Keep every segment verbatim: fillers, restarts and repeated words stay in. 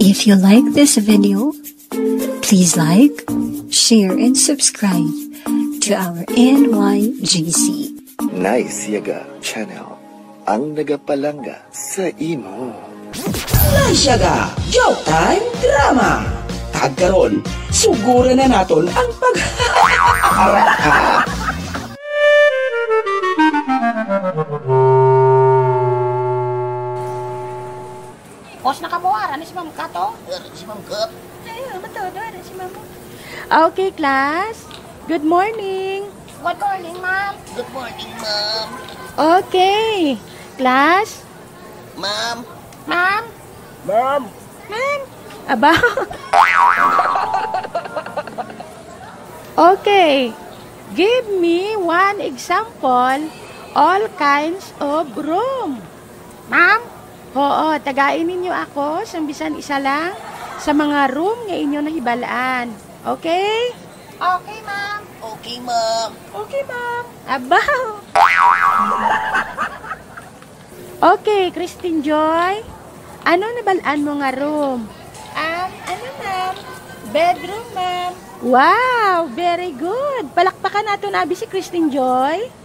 If you like this video, please like, share, and subscribe to our N Y G C. Nice Yaga Channel, ang nagapalangga sa imo. Nice Yaga, Joke Time Drama. Kag karon, suguran na naton ang pag- Boss, nakabuwara ni si Ma'am Kat, oh. Wala si Ma'am Kat. Ay, oh, matudo, wala si Ma'am. Okay, class. Good morning. Good morning, ma'am. Good morning, ma'am. Okay. Class? Ma'am. Ma'am. Ma'am. Ma'am. Aba. Okay. Give me one example, all kinds of room. Ma'am? Oo, tagai ninyo ako sang bisan isa lang sa mga room nga inyo nahibal-an. Okay? Okay, ma'am. Okay, ma'am. Okay, ma'am. Aba. Okay, Christine Joy. Ano nabal-an mo nga room? Um, ano, ma'am? Bedroom, ma'am. Wow, very good. Palakpakan nato na abi si Christine Joy.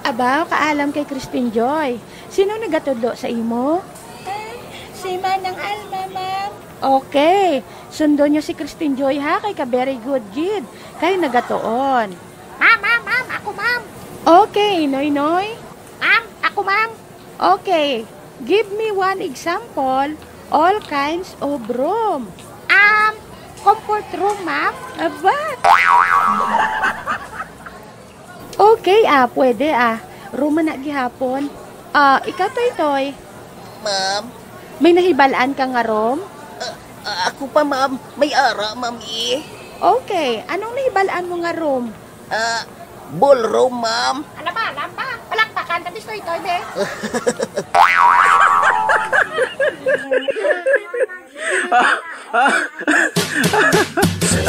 Aba, kaalam kay Christine Joy. Sino nagatudlo sa imo? Ah, si Manang Alma, ma'am. Okay. Sundon niyo si Christine Joy, ha, kay ka very good gid. Kay nagatuon. Ma'am, ma'am, ma'am, ako, ma'am. Okay, Noy Noy. Ma'am, ako, ma'am. Okay, give me one example, all kinds of room. Um, comfort room, ma'am. Aba. Okay, ah, pwede, ah. Room man na gihapon. Ah, ikaw, Toy Toy. Ma'am? May nahibal-an ka nga room? Ah, ah, ako pa, ma'am. May ara, ma'am, eh. Okay, anong nahibal-an mo nga room? Ah, ballroom, ma'am. Ano ba, alam ba? Palakpakan, tapos Toy Toy, be.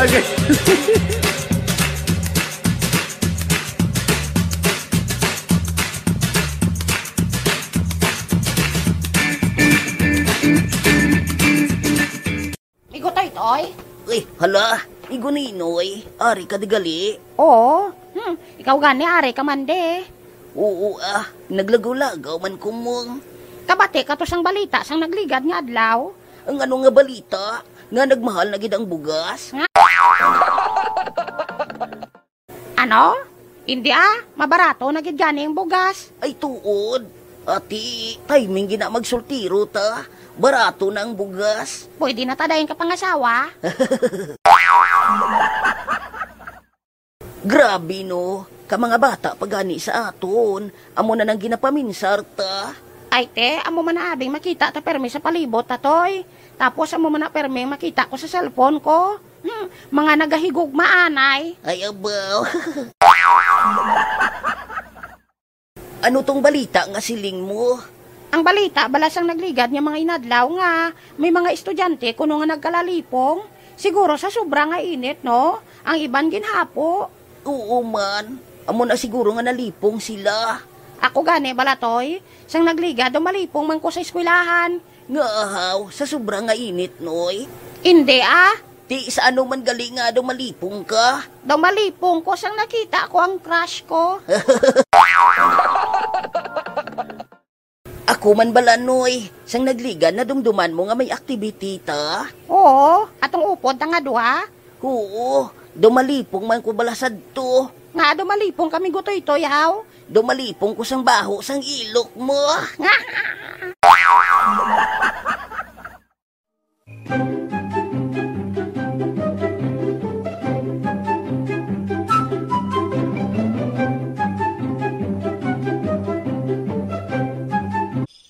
Okay. Igo, Toy Toy. Uy, hala, igo, Ninoy. Ari ka di gali? Oo. Hmm, ikaw gani, ari ka man di. Oo, ah, naglagaw-lagaw man ko, mong. Kabati ka to sang balita sang nagligad nga adlaw? Ang ano nga balita? Nga nagmahal na gid ang bugas? Nga? Ano? Indi, ah, mabarato na gid gani ang bugas. Ay, tuod. Ati, timing gina magsultiro ta. Barato na ang bugas. Pwede na ta dayon ka pangasawa. Grabe, no? Ka mga bata pa gani sa aton, amo na nang ginapaminsar ta. Ay, te, amo man na abing makita ta permi sa palibot ta, Toy. Tapos amo man na permi makita ko sa cellphone ko. Hmm, mga nagahigugma anay. Ay, abaw. Ano tong balita nga siling mo? Ang balita bala sang nagligad nga mga inadlaw nga may mga estudyante kuno nga nagkalalipong. Siguro sa sobra nga init, no? Ang iban ginhapo. Oo man. Amo na siguro nga nalipong sila. Ako gani, Balatoy, sang nagligad daw malipong man ko sa eskwelahan. Nga ahaw, sa sobra nga init, Noy? Indi, ah. Ti, sa ano man gali nga daw malipong ka? Daw malipong ko sang nakita ko ang crush ko. Ako man bala, Noy, sang nagligad nadumduman mo nga may activity ta? Oo, atong upod ta nga duha. Oo, daw malipong man ko bala sadto. Nga daw malipong kami, Gutoytoy, haw? Daw malipong ko sang baho sang ilok mo.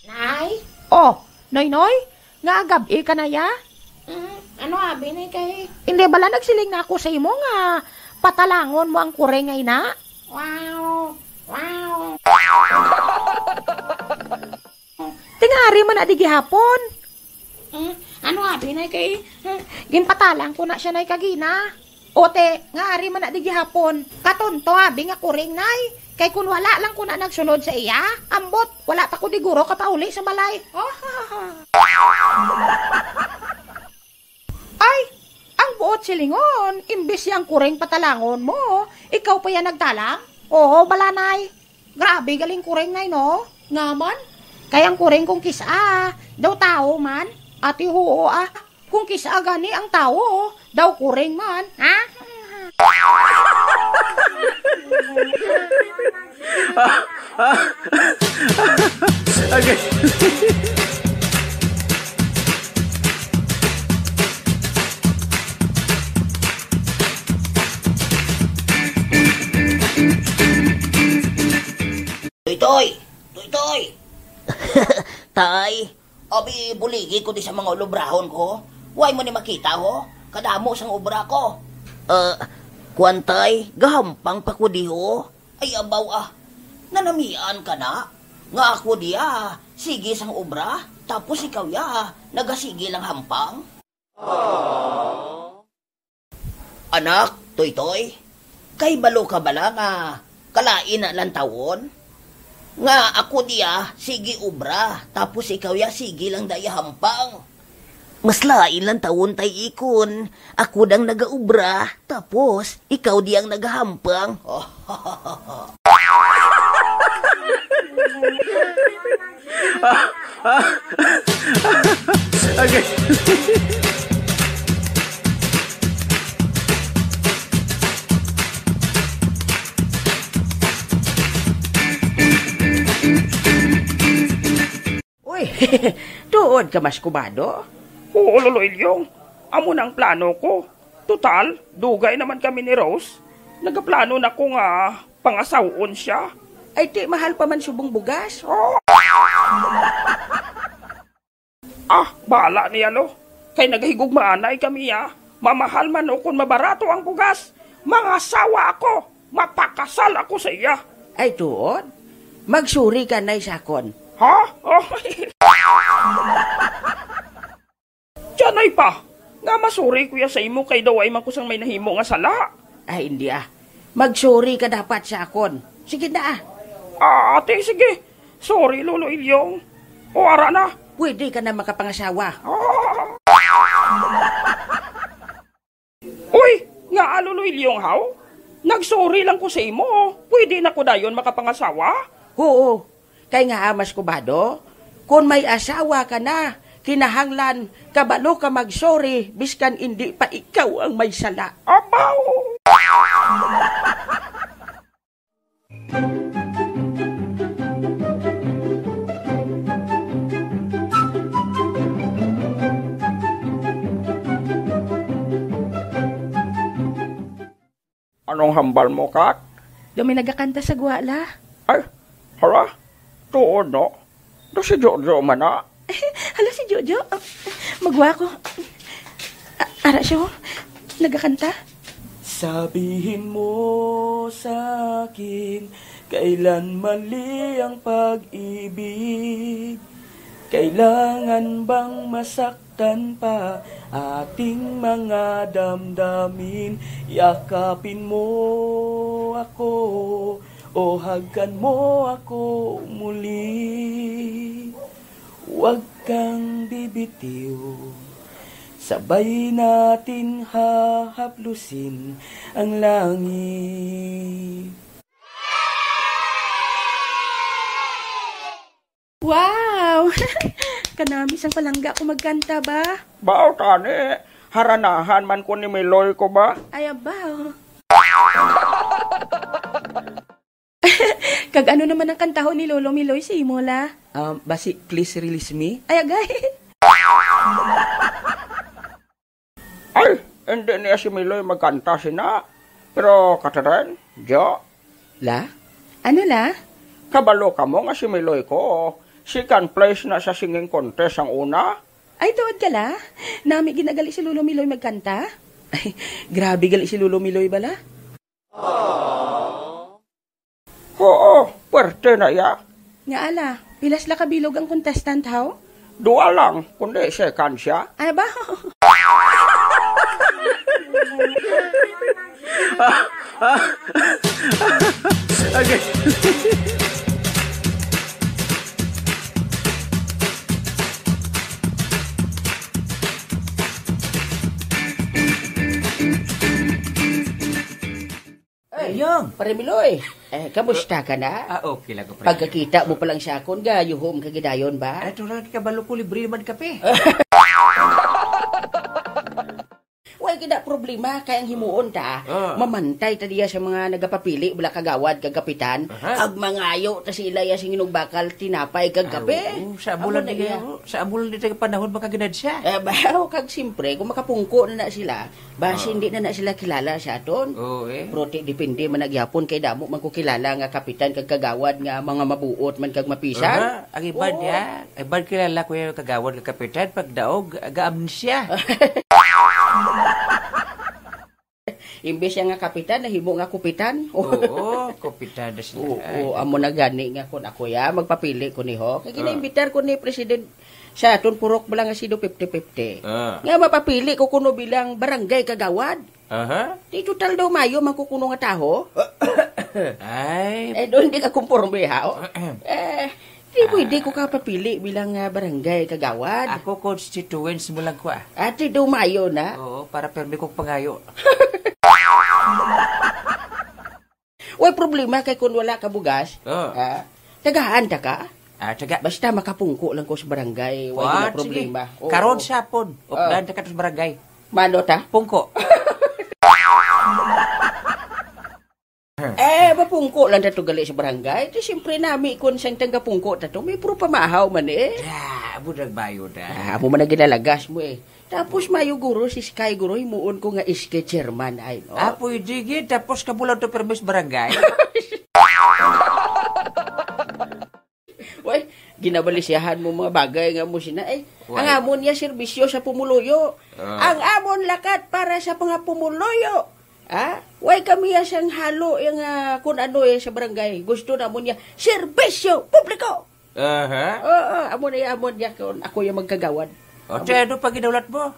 Nay? Oh, Noy, Noy? Nga gab-i ka na ya? Mm, ano abi, Nay, kay? Hindi bala nagsiling na ako sa imo nga patalangon mo ang kuring nga ina? Wow! Wow! Tingari man na di gihapon. Hmm, ano abi, Nay, kay, hmm, ginpatalang ko na siya, Nay, kagina. O, te, nga ari man na di gihapon. Katunto abi nga kuring, Nay. Kay kun wala lang ko na nagsunod sa iya, ambot, wala pa ko diguro kapauli sa balay. Ay, ang buot silingon, imbis yang kuring patalangon mo, ikaw pa yan nagtalang? Oo, balanay. Grabe galing kuring, nay, no? Nga man? Kay ang kuring kung kis-a, daw tao man. Ati, huo, ah. Kung kis-a gani ang tao, daw kuring man. Ha? Okay. Toy, toy! Toy, toy! Tay, Abi, buligi ko di sa mga ulobrahon ko. Way mo ni makita, ho? Kadamo sang obra ko. Ah, kuwan, Tay, gahampang pa ko di, ho. Ay, abaw, ah. Nanamian ka na? Nga ako diya, sige sang obra, tapos ikaw ya, nagasige lang hampang? Anak, Toytoy, kay balo ka bala nga kalain na lantawon? Nga ako diya, sige obra, tapos ikaw ya, sige lang daya hampang. Mas lain lang tawon, Tay Ikon. Ako dang nagaobra, tapos ikaw di ang nagahampang. Okay. Uy, tuod ka, Mas Kubado? Oo, Lolo Ilyong. Amo na ang plano ko. Total, dugay naman kami ni Rose. Nagaplano na ko nga pangasaw-on siya. Ay, ti mahal pa man subong bugas. Ah, bala niya, lo. Kay nagahigugmaanay kami, ah. Mamahal man o kung mabarato ang bugas, mangasawa ako. Mapakasal ako sa iya. Ay, tuod? Magsuri ka, nay, sakon. Ha? Oh. Diyanay pa, nga masuri ko ya sa imo kay daw ay man ko sang may nahimo nga sala. Ay, hindi ah. Magsuri ka dapat sa akon. Sige na ah. Ah, ate, sige. Sorry, Lolo Ilyong. O, ara na. Pwede ka na makapangasawa. Uy, nga Lolo Ilyong haw? Nagsorry lang ko sa imo. Pwede na ko dayon makapangasawa? Oo. Kay nga amas kubado, kon may asawa ka na, kinahanglan kabalo ka mag-sorry biskan indi pa ikaw ang may sala. Abaw! Anong hambal mo, Kak? Daw may nagakanta sa gwa, la. Ay, hala, tuod, no? Daw si Jojo man na. Hala, si Jojo. Ah, magwa ko. Ah, ara siya, oh. Nagakanta. Sabihin mo sa akin, kailan mali ang pag-ibig? Kailangan bang masak tan pa ating mga damdamin. Yakapin mo ako o hagkan mo ako muli. Huwag kang bibitiw. Sabay natin hahaplusin ang langit. Wow! Kanami sang palangga ko magkanta ba? Baw tani, haranahan man ko ni Miloy ko ba? Ay, abaw. Kag ano naman ang kantahon ni Lolo Miloy sa imo, la? Um, basi, please release me. Ay, agay. Ay, hindi niya si Miloy magkanta sina. Pero, Catherine, Jo. La? Ano, la? Kabalo kamo nga si Miloy ko, second place na sa singing contest ang una? Ay, tuod ka, la? Nami ginagali si Lolo Miloy magkanta? Ay, grabe gali si Lolo Miloy bala. Oo, puwerte na iya. Nga ala, pilas la ka bilog ang contestant, haw? Dua lang, kundi second siya. Ay, ba? Okay. Ay, Yong. Pare Miloy, eh, kamusta ka na? Ah, okay lang ko, pre. Pagkakita mo pa lang sa akon, gayuhom ka gidayon ba? Ay, tulad ka, balo ko, libre naman kape. Way gid na problema, kay ang himuon ta, Ah. mamantay ta diya sa mga nagapapili, bala, kagawad kag kapitan, Aha. kag mangayo ta sila ya sing inugbakal, tinapay kag Ay, kape. Oo, sa Amo ambulan na di iya. kayo, sa ambulan di tayo panahon, mga ginansya. Eh, ba, kag siyempre, kung makapungko na na sila, basi Ah. hindi na na sila kilala sa aton. Oo, eh. Pero ti, depende man na gyapon, kay damo man ko kilala nga kapitan kag kagawad nga mga mabuot man kag mapisan. Aha, ang iban Oo. niya, iban kilala ko yung kagawad nga kapitan, pag daog, ga-amnesia. Imbes siya nga kapitan, nahimo nga kupitan. Oo, kupitan na sila. Oo, Ay. amo na gani nga kun ako ya, magpapili ko ni ho. Kay Ah. ginaimbitar ko ni President sa aton purok bala nga sido fifty fifty. Ah. Nga mapapili ko kuno bilang barangay kagawad. Aha. Di total daw mayo man ko kuno nga taho. Ay. Eh, doon di ka kumporme, ha, oh. Eh, di pwede Ah. ko ka papili bilang, ah, barangay kagawad. Ako, constituents mo lang ko, ah. Ate, daw mayo na. Oo, para permi kong pangayo. Way problema kay kung wala ka bugas, Oh. ah, tagaan ta ka. Ah, taga. Basta makapungko lang ko sa barangay, way What? na problema. Sige. Oo. Karon sa hapon, Ah. updan ta ka sa barangay. Mano ta? Pungko. Eh, mapungko lang ta to gali sa barangay. Ti siyempre nami kung sang tangga pungko ta to, may pro pamahaw man eh. Ah, amo nagbayod, ah. Ah, amo man ang ginalagas mo eh. Tapos mayo guro si Sky guro, himuon ko nga S K chairman ay, no? Ah, pwede gid. Tapos kabulaw to permis barangay. Way, ginabalisiyahan mo mga bagay nga mo sina, eh. Way. Ang amon niya serbisyo sa pumuluyo. Ah. Ang amon lakat para sa mga pumuluyo. Ha? Way kami ya sang halo yang, ah, kun ano ya sa barangay. Gusto namon niya serbisyo publiko. Aha. Oo, amo na ya, amo niya kun ako yung magkagawad. O, Amo- te, ano pa ginaulat mo?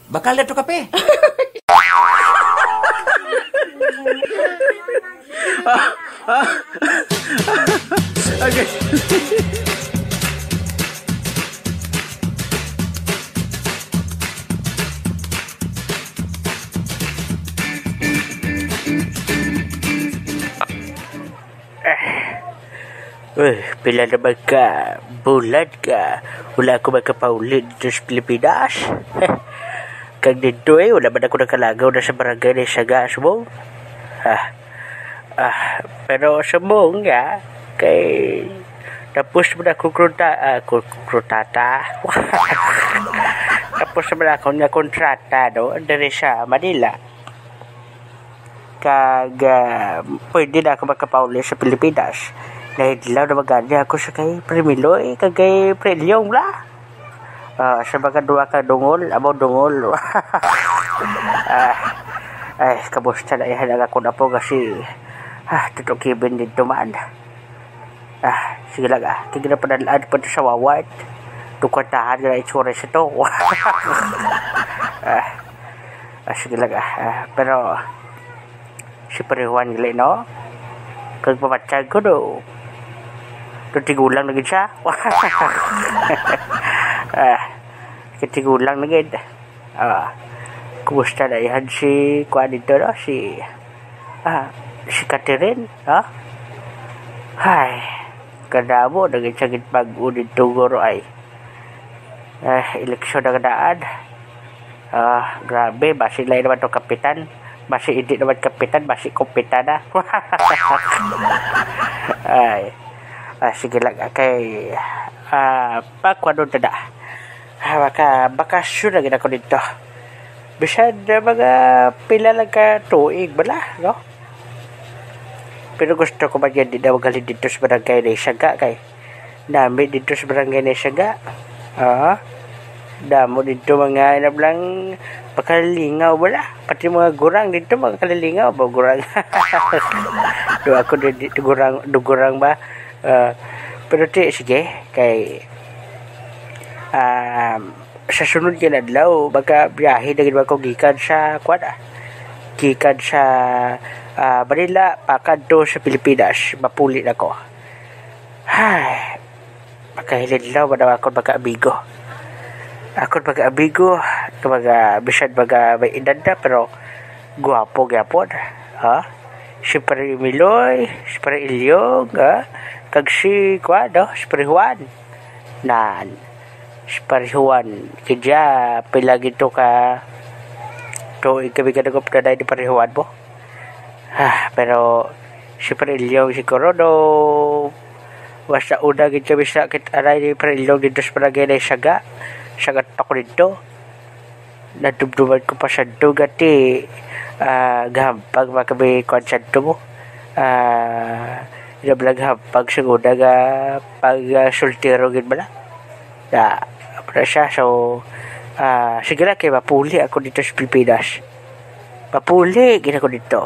Bakal na to kape. Okay. Eh, uy, pila na man ka bulan ka wala ako makapauli dito sa Pilipinas. Kag dito eh, wala man ako nakalagaw na sa barangay na isa nga subong. Ah, ah, pero subong nga, kay tapos mo na akong kruta, ah, kru-, krutata. Tapos naman ako nga kontrata, no, diri sa Manila. Kag, ah, pwede na ako makapauli sa Pilipinas. Nahidlaw na magani ako sa kay Pre Miloy, kag kay Pre Ilyong, bla. Ah, sa mga duha ka dungol, amo dungol. Ah, ay, kamusta na ihan ang akong apo nga si, ah, Tito Kevin dito man. Ah, sige lang, ah. Kaya ginapadalhan pa sa wawat. Tukatahan nga na itsura sa to. Ah, ah, sige lang, ah. Ah, pero, si Pare Juan gali, no? Kag pamatsyag ko, do. Do tigulang na gid siya. Ah, kay tigulang na gid. Ah, kumusta na ihan si kuan dito, no? Si, ah, si Catherine, ha? Ay, kadamo na gid siya gid pag-o dito, guro, ay. Ah, eleksyon na kadaan. Ah, grabe, basi lain naman to kapitan. Basi hindi naman kapitan, basi kupitan na. Ay. Ah, sige lang, kay, ah, pakuha doon na. Ah, maka-, bakasyon na gid ako dito. Bisan na mga pila lang ka tuig bala, no? Pero gusto ko man yan, di na magaling dito sa barangay na Isaga, kay nami dito sa barangay na Isaga. Ah, damo dito mga inablang pakalingaw bala. Pati mga gurang dito, mga kalilingaw ba, gurang. Do ako di, di, gurang, do gurang ba? Ah, pero ti, sige, kay, um, sa sunod nga adlaw, magabiyahe na gid man ko gikan sa, kuwan, ah, gikan sa, ah, Manila, pakadto sa Pilipinas, mapuli na ko. Ay, makahilinlaw man ang akon mga amigo. Akon mga amigo, nga mga, bisan mga may edad na, pero guwapo gyapon. Ha? Si Pare Miloy, si Pare Ilyong, ha? Kag si, kuwan, no? Si Pare Juan. Nan. Si Pare Juan, kidya, pila gito ka tuig kami ka nagupnanay ni Pare Juan mo? Ah, pero si Pare Ilyong siguro, no, mas nauna gid kami sa kit-anay ni Pare Ilyong dito sa barangay na Saga. Saga pa ko dito. Nadumduman ko pa sa dugati, ah, gahampag ba kami kuwan sa mo. Ah, ina bala gahampag sa una nga pag, ah, soltero gid bala. Na, ano siya, so, ah, sige lang kay mapuli ako dito sa Pilipinas. Mapuli gid ako dito.